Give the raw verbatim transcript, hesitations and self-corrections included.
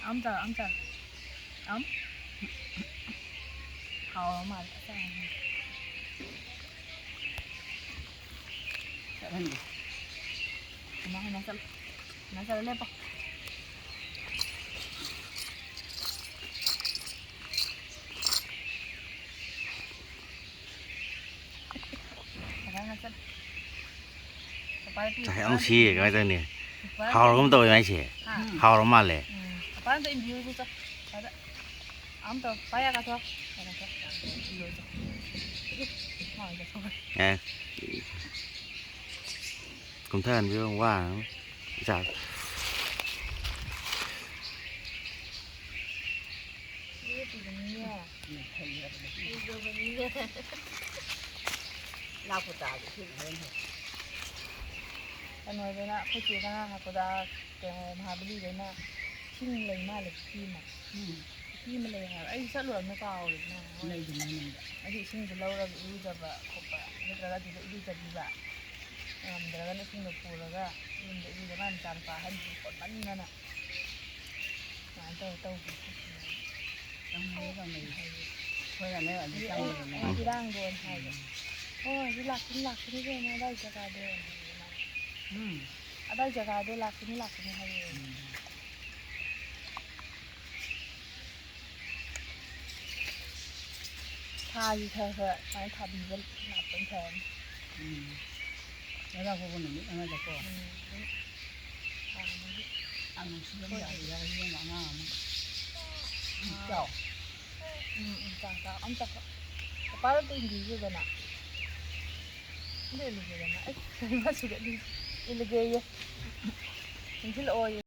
ꯑꯝ ꯆꯥꯔꯣ, ꯑꯝ ꯆꯥꯔꯣ꯫ ꯑꯝ꯫ ꯍꯥꯎꯔ ꯃꯥꯜꯂꯦ꯫ ꯆꯠꯍꯟꯒꯦ꯫ ꯏꯃꯥ, ꯏꯃꯥ ꯆꯠꯂꯣ꯫ ꯏꯃꯥ ꯆꯠꯂꯣ, ꯂꯦꯞꯄꯣ꯫ ꯐꯖꯅ ꯆꯠꯂꯣ꯫ ꯄꯄꯥꯗ ꯄꯤꯌꯨ, ꯆꯥꯛ ꯌꯥꯝ ꯄꯄꯥꯗ ꯁꯤꯌꯦ, ꯄꯤꯌꯨ꯫ ꯀꯃꯥꯏꯅ ꯇꯧꯅꯤ? ꯄꯄꯥꯗ ꯍꯥꯎꯔꯒꯨꯝ ꯄꯤꯌꯨ꯫ ꯇꯧꯋꯦ ꯃꯥꯏꯁꯦ꯫ ꯍꯥ? ꯍꯥꯎꯔ ꯃꯥꯜꯂꯦ꯫ ꯎꯝ, ꯄꯄꯥꯗ ꯑꯝꯇ ꯏꯟꯕꯤꯌꯨꯁꯦ, ꯆꯣ꯫ ꯄꯄꯥꯗ꯫ ꯑꯝꯇ ꯄꯥꯏꯔꯒ ꯊꯣꯛ꯫ ꯄꯥꯏꯔꯒ ꯊꯣꯛ꯫ ꯏꯟꯕꯤꯌꯨꯁꯦ꯫ ꯏ, ꯃꯥ ꯑꯣꯏꯅ ꯆꯠꯊꯣꯛꯈ꯭ꯔꯦ꯫ ꯑꯦ꯫ ꯀꯨꯝꯊꯍꯟꯕꯤꯌꯨ, ꯋꯥ꯫ ꯏꯆꯥ꯫ ꯂꯦꯞꯄꯤꯕꯅꯤꯅꯦ꯫ ꯂꯩꯇꯕꯅꯤꯅꯦ꯫ ꯂꯥꯛꯄ ꯇꯥꯔꯗꯤ ꯁꯤ ꯍꯣꯔꯦꯟ ꯍꯦꯛ꯫ ꯀꯩꯅꯣꯗꯅ, ꯑꯩꯈꯣꯏ ꯆꯦꯅ ꯉꯥꯡꯉꯛꯄꯗ, ꯀꯩꯅꯣ, ꯃꯍꯥꯕꯂꯤꯗꯅ ꯏꯁꯤꯡ ꯂꯩ ꯃꯥꯜꯂꯦ, ꯄꯨꯈ꯭ꯔꯤ ꯑꯃ꯫ ꯎꯝ꯫ ꯄꯨꯈ꯭ꯔꯤ ꯑꯃ ꯂꯩ ꯍꯥꯏꯕ꯫ ꯑꯩꯁꯨ ꯆꯠꯂꯨꯔꯕꯅꯤꯅ ꯀꯥꯎꯔꯦꯗꯅ꯫ ꯂꯩꯕꯅꯦ ꯃꯅꯨꯡꯗ꯫ ꯑꯗꯨ ꯏꯁꯤꯡꯗꯣ ꯂꯧꯔꯒ ꯏꯔꯨꯖꯕ ꯈꯣꯠꯄ, ꯅꯠꯇ꯭ꯔꯒ ꯑꯗꯨꯗ ꯏꯔꯨꯖꯕꯤꯕ꯫ ꯉꯝꯗ꯭ꯔꯒꯅ ꯏꯁꯤꯡꯗꯣ ꯄꯨꯔꯒ ꯌꯨꯝꯗ ꯏꯔꯨꯖ ꯃꯥꯏ ꯃꯆꯥꯅꯨꯄꯥ ꯑꯍꯟꯗꯨ ꯄꯣꯠꯃꯟꯗꯅ꯫ ꯁꯨꯃꯥꯏꯅ ꯇꯧꯔ ꯇꯧꯕ ꯈꯣꯠꯄ꯫ ꯇꯧꯅꯩꯌꯦ, ꯇꯧꯅꯩꯌꯦ꯫ ꯑꯩꯈꯣꯏꯅꯅꯦ ꯑꯗꯨ ꯑꯩ, ꯆꯪꯕꯗꯅꯦ꯫ ꯑꯩ ꯏꯔꯥꯡꯗꯣꯅ ꯍꯥꯏꯕ꯫ ꯍꯣꯏ, ꯍꯧꯖꯤꯛ ꯂꯥꯛꯀꯅꯤ, ꯂꯥꯛꯀꯅꯤ ꯀꯩꯅꯣ ꯑꯗꯥꯏ ꯖꯒꯥꯗꯣ꯫ ꯎꯝ꯫ ꯑꯗꯥꯏ ꯖꯒꯥꯗꯣ ꯂꯥꯛꯀꯅꯤ, ꯂꯥꯛꯀꯅꯤ ꯍꯥꯏꯌꯦ꯫ ꯎꯝ꯫ ꯊꯥꯒꯤ ꯈꯔ ꯈꯔ ꯁꯨꯃꯥꯏꯅ ꯊꯥꯕꯤꯕ ꯂꯥꯛꯄꯅ ꯐꯔꯅꯤ꯫ ꯎꯝ꯫ ꯂꯩꯕꯥꯛꯄꯣꯛꯄ ꯅꯨꯃꯤꯠ ꯑꯃꯗꯀꯣ꯫ ꯎꯝ, ꯑꯗꯨꯝ ꯊꯥꯕꯒꯤ꯫ ꯌꯥꯝ ꯅꯨꯡꯁꯤꯕ ꯑꯃ ꯍꯣꯏ꯫ ꯌꯥꯎꯔꯤ, ꯌꯥꯎꯔꯤ, ꯌꯦꯡꯉꯣ, ꯑꯉꯥꯡ ꯑꯃ꯫ ꯎꯝ, ꯑꯥ꯫ ꯆꯥꯎ꯫ ꯎꯝ, ꯎꯝ, ꯆꯥꯎ, ꯆꯥꯎ꯫ ꯑꯝꯇ ꯄꯄꯥꯗ ꯑꯝꯇ ꯏꯟꯕꯤꯒꯦꯗꯅ꯫ ꯑꯝꯇ ꯏꯜꯂꯨꯒꯦꯗꯅ꯫ ꯑꯩ ꯀꯔꯤ ꯃꯆꯨꯒ ꯏꯜꯂꯨꯒꯦꯌꯦ꯫ ꯏꯟꯁꯤꯜꯂꯛꯑꯣꯌꯦ꯫